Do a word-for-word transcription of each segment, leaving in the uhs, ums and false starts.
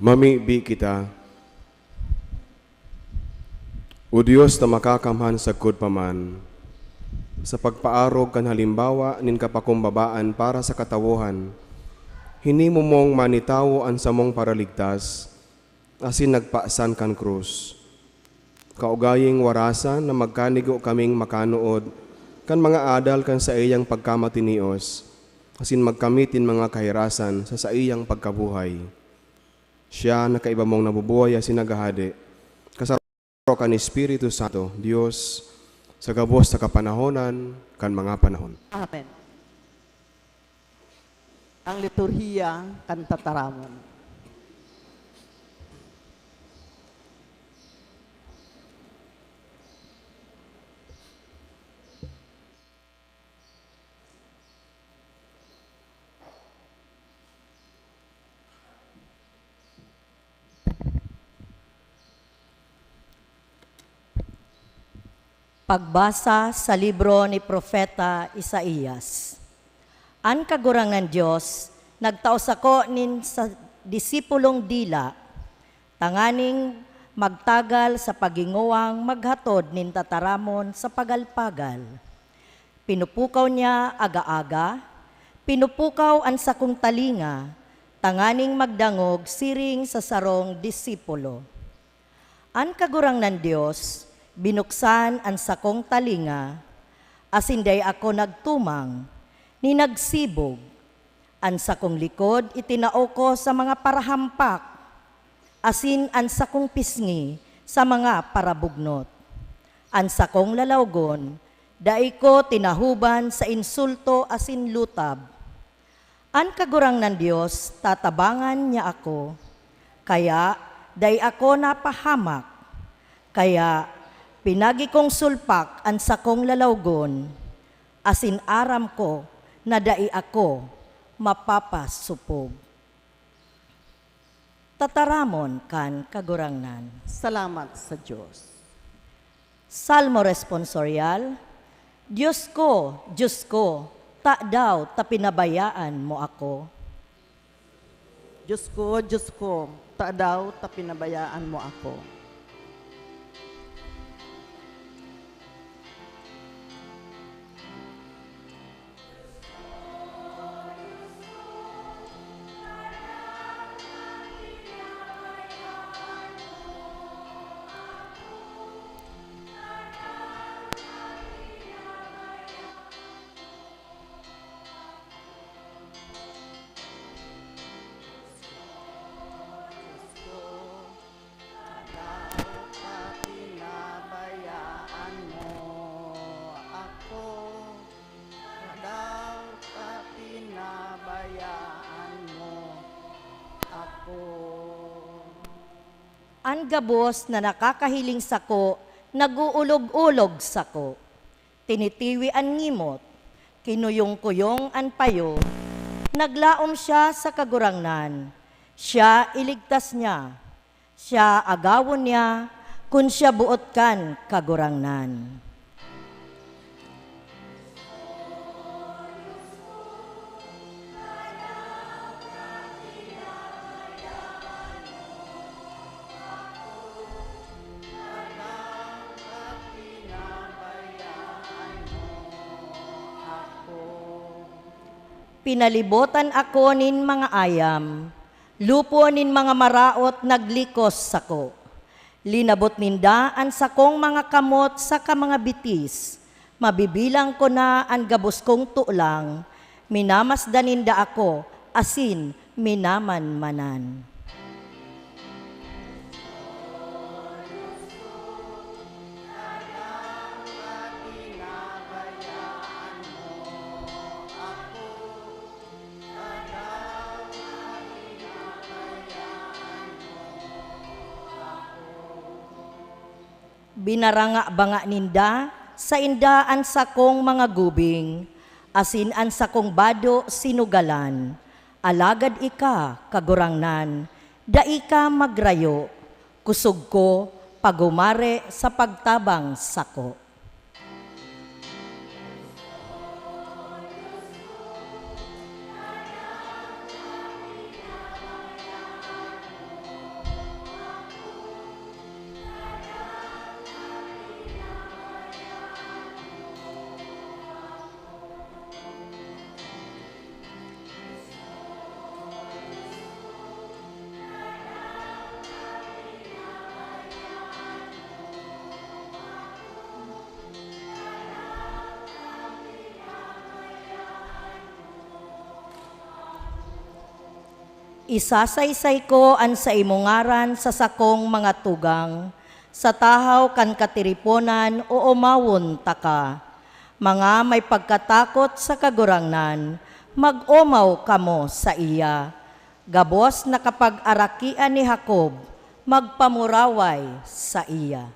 Mamibi kita. O Dios na makakamhan sagkod pa man, sa pagpaarog kan halimbawa nin kapakumbabaan para sa katawohan, hinimo mong manitawo an samong Paraligtas, asin nagpasan kan krus. Kaugaying warasan na magkanigo kaming makanood kan mga adal kan saiyang pagkamatinios, asin magkamit nin mga kahirasan sa saiyang pagkabuhay. Siya na kaiba mong nabubuhay asin naghahade, kasaro kan Espiritu Santo, Dios, sa gabos na kapanahonan kan mga panahon. Amen. Ang liturhiya kan tataramon. Pagbasa sa libro ni Propeta Isaias. An Kagurangnan Dios nagtao sako nin sa disipulong dila, tanganing magtagal sa pagingowang maghatod nin tataramon sa pagal-pagal. Pinupukaw niya aga-aga, pinupukaw an sakong talinga, tanganing magdangog siring sa sarong disipulo. An Kagurangnan Dios binuksan an sakong talinga, asin dai ako nagtumang, ni nagsibog. An sakong likod itinao ko sa mga parahampak, asin an sakong pisngi sa mga parabugnot. An sakong lalawgon, dai ko tinahoban sa insulto asin lutab. An Kagurangnan Dios, tatabangan niya ako, kaya dai ako napahamak. Kaya pinagi kong sulpak an sakong lalawgon, asin aram ko na dai ako mapapasopog. Tataramon kan Kagurangnan. Salamat sa Dios. Salmo Responsorial. Dios ko, Dios ko, tadaw ta pinabayaan mo ako? Dios ko, Dios ko, tadaw ta pinabayaan mo ako? Tadaw ta pinabayaan mo ako? Tadaw ta pinabayaan mo ako? An gabos na nakakahiling sako, nag-uulog-ulog sako. Tinitiwi an ngimot, kinuyong-kuyong an payo, naglaom siya sa Kagurangnan, siya iligtas niya. Siya agawon niya kun siya boot kan Kagurangnan. Pinalibotan ako nin mga ayam, lupon nin mga maraot naglikos sako. Linabot ninda an sakong mga kamot saka mga bitis. Mabibilang ko na an gabos kong tulang, minamasdan ninda ako asin minamanmanan. Binaranga-banga ninda sainda an sakong mga gubing, asin an sakong bado sinugalan. Alagad ika, Kagurangnan, dai ka magrayo, kusog ko paghumare sa pagtabang sako. Isasaysay ko an saimong ngaran sa sakong mga tugang, sa tahaw kan katiriponan oomawon taka. Mga may pagkatakot sa Kagurangnan, mag-omaw kamo saiya. Gabos na kapagarakian ni Jacob, magpamuraway saiya.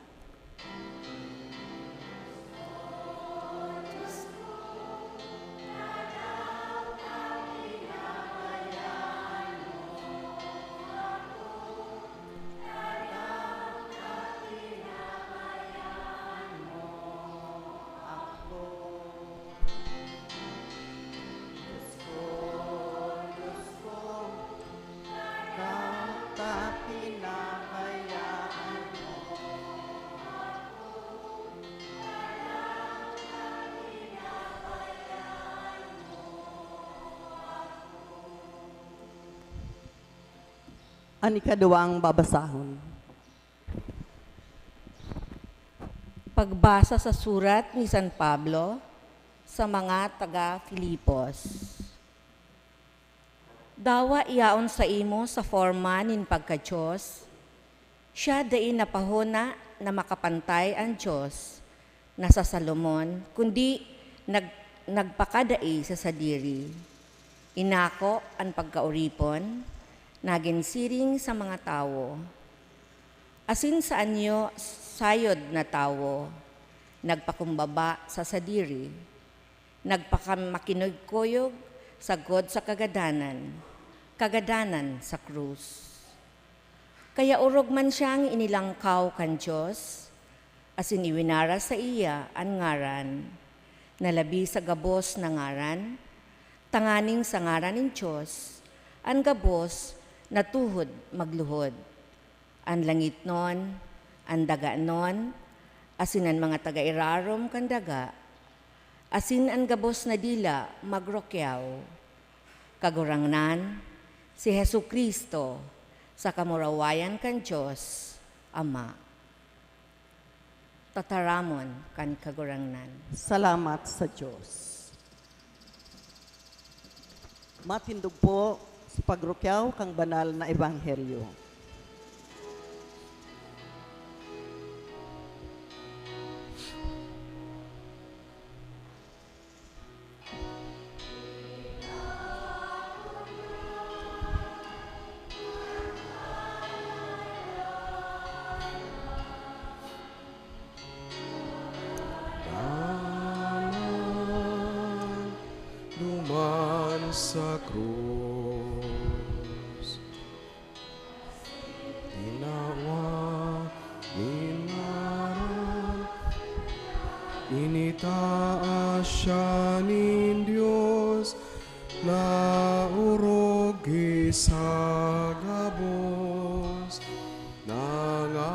An ikaduwang babasahon. Pagbasa sa surat ni San Pablo sa mga taga Filipos. Dawa yaon saimo sa forma nin pagka-Dios, siya dai napahona na makapantay an Dios na sa Salomon, kundi nag-, nagpakadai sa sadiri. Inako an pagkaoripon, nagin siring sa mga tawo. Asin sa anyo sayod na tawo, nagpakumbaba sa sadiri, nagpakamakinuyog-kuyog sagkod sa kagadanan, kagadanan sa krus. Kaya orog man siyang inilangkaw kan Dios, asin iwinaras saiya an ngaran na labi sa gabos na ngaran, tanganing sa ngaran nin Dios, an gabos na tuhod magluhod. An langitnon, an daganon, asin an mga taga-irarom kan daga, asin an gabos na dila magrukyaw. Kagurangnan, si Jesu-Cristo, sa kamurawayan kan Dios Ama. Tataramon kan Kagurangnan. Salamat sa Dios. Matindog po sa pagrukyaw kan banal na ebanghelyo. Dalan duman sa krus, tinawan nin ngaran, initaas siya nin Dios, naorog ki sa gabos na ngaran.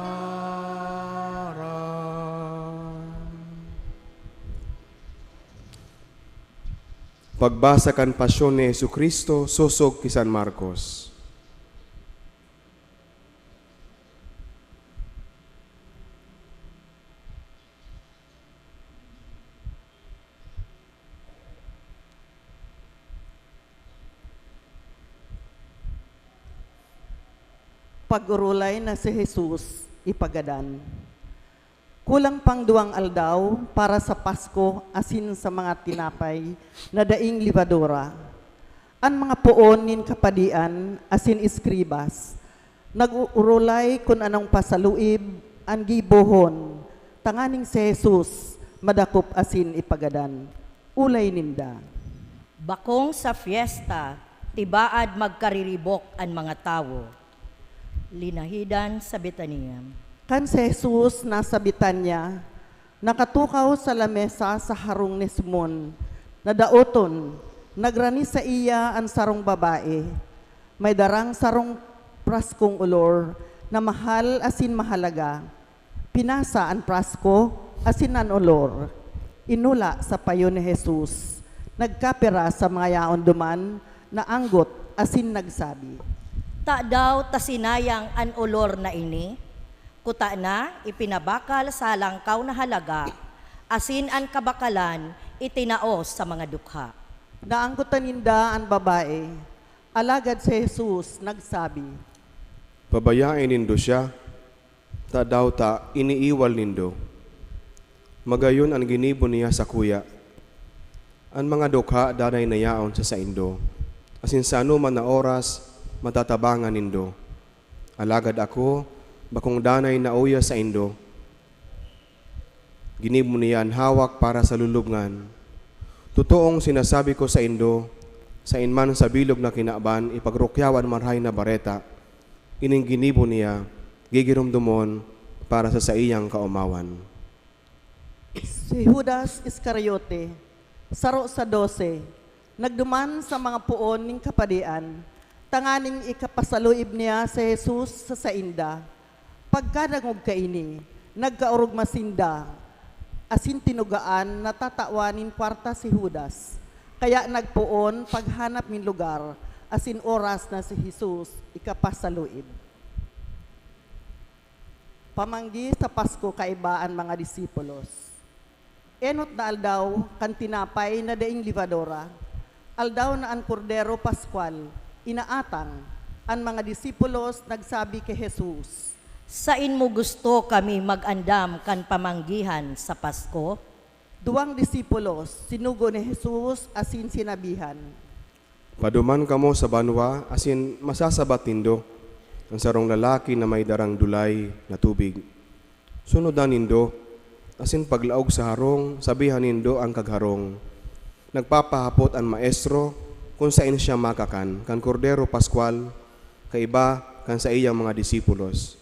Pagbasa kan pasyon ni Jesu-Cristo sosog ki San Marcos. Pag-orolay na si Jesus ipagadan. Kulang pang duwang aldaw para sa Pasko asin sa mga tinapay na daing lebadura. An mga poon nin kapadian asin eskribas nag-oorolay kun anong pasaluib an gibohon tanganing si Jesus madakop asin ipagadan. Olay ninda. Bakong sa fiesta, tibaad magkariribok an mga tawo. Linahidan sa Betania. Kan si Jesus nasa Betania, nakatukaw sa lamesa sa harong ni Simon na daoton, nagrani saiya an sarong babae, may darang sarong praskong olor na mahal asin mahalaga. Pinasa an prasko asin an olor, inula sa payo ni Jesus, nagkapira sa mga yaon duman na anggot asin nagsabi, "Tadaw ta sinayang an olor na ini? Kutana, ipinabakal sa halangkaw na halaga, asin an kabakalan itinao sa mga dukha." Naanggotan ninda an babae, Alagad si Jesus nagsabi, "Pabayae nindo siya, tadaw ta iniiwal nindo. Magayon an ginibo niya sakuya. An mga dukha danay na yaon sa saindo, asin sa anoman na oras matatabangan nindo. Alagad ako, bakong danay na uya saindo. Ginibo niya an hawak para sa lulubngan. Totoong sinasabi ko saindo, saen man sa bilog na kinaban ipagrukyaw an Marahay na Bareta, ining ginibo niya, gigiromdomon para sa saiyang kaomawan." Si Judas Iscariote, saro sa dose, nagduman sa mga poon nin kapadian, tanganing ikapasaluib niya si Jesus sa sainda. Pagkadangog kaini, nagkaorogma sinda, asin tinugaan na tatawan nin kwarta si Judas. Kaya nagpoon paghanap nin lugar, asin oras na si Jesus ikapasaluib. Pamanggi sa Pasko kaiba an mga disipulos. Enot na aldaw kan tinapay na daing lebadura, aldaw na an Kordero Paskwal inaatang, an mga disipulos nagsabi ki Jesus, "Saen mo gusto kami mag-andam kan pamanggihan sa Pasko?" Duwang disipulos sinugo ni Jesus asin sinabihan, "Paduman kamo sa banwa asin masasabat nindo an sarong lalaki na may darang dulay na tubig. Sunodan nindo, asin paglaog sa harong, sabihan nindo an kagharong, 'Nagpapahapot an Maestro kun saen siya makakan kan Kordero Paskwal kaiba kan saiyang mga disipulos.'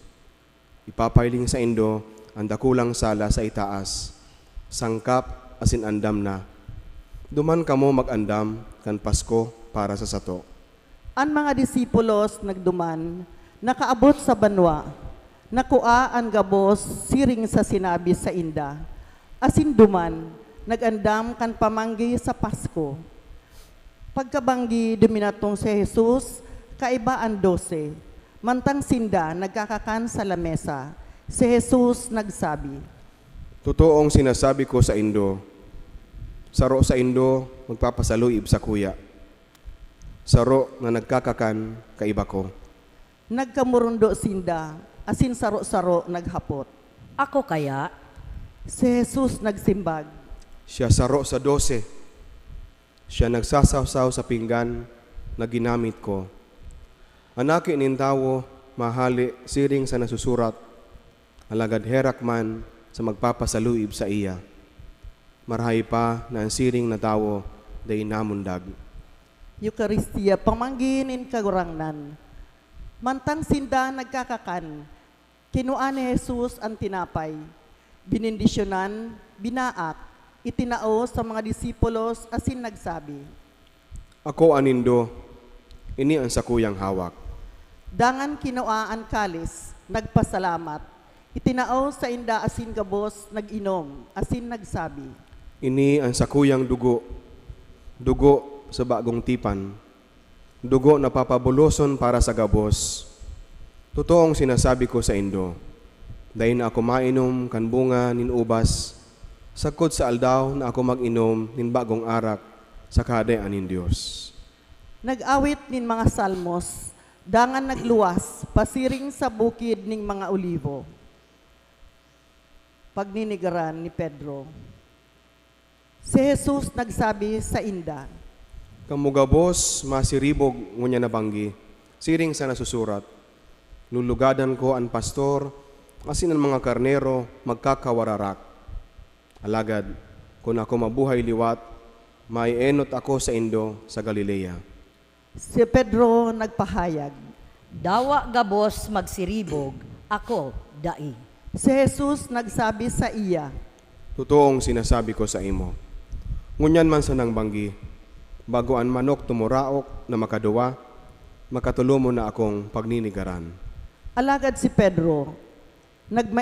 Ipapahiling saindo an dakulang sala sa itaas, sangkap asin andam na. Duman kamo mag-andam kan Pasko para sa sato." An mga disipulos nagduman, nakaabot sa banwa, nakua an gabos siring sa sinabi sainda, asin duman, nag-andam kan pamanggi sa Pasko. Pagkabanggi, duminatong si Jesus kaiba an dose. Mantang sinda nagkakakan sa lamesa, si Jesus nagsabi, "Totoong sinasabi ko saindo, saro saindo magpapasaluib sakuya, saro na nagkakakan kaiba ko." Nagkamurundo sinda, asin saro-saro naghapot, "Ako kaya?" Si Jesus nagsimbag, "Siya saro sa dose. Siya nagsasawsaw sa pinggan na ginamit ko. An Aki nin Tawo mahale siring sa nasusurat, alagad herak man sa magpapasaluib saiya. Marahay pa na an siring na tawo dai namundag." Eukaristia, pamanggi nin Kagurangnan. Mantang sinda nagkakakan, kinua ni Jesus an tinapay, binendisyonan, binaak, itinao sa mga disipulos asin nagsabi, "Akoa nindo, ini an sakuyang hawak." Dangan kinua an kalis, nagpasalamat, itinao sainda asin gabos nag-inom, asin nagsabi, "Ini an sakuyang dugo, dugo sa bagong tipan, dugo na papabuloson para sa gabos. Totoong sinasabi ko saindo, dai na ako mainom kan bunga nin ubas, sagkod sa aldaw na ako mag-inom nin bagong arak sa Kahadean nin Dios." Nag-awit nin mga salmos, dangan nagluwas pasiring sa Bukid nin mga Olivo. Pagninegaran ni Pedro. Si Jesus nagsabi sainda, "Kamo gabos masiribog ngunyan na banggi, siring sa nasusurat, 'Lulugadan ko an pastor, asin an mga karnero magkakawararak.' Alagad, kun ako mabuhay liwat, maeenot ako saindo sa Galilea." Si Pedro nagpahayag, "Dawa gabos magsiribog, ako dai." Si Jesus nagsabi saiya, "Totoong sinasabi ko saimo, ngunyan man sanang banggi, bago an manok tumuraok na makaduwa, makatolomon na akong pagninegaran." Alagad si Pedro, nagma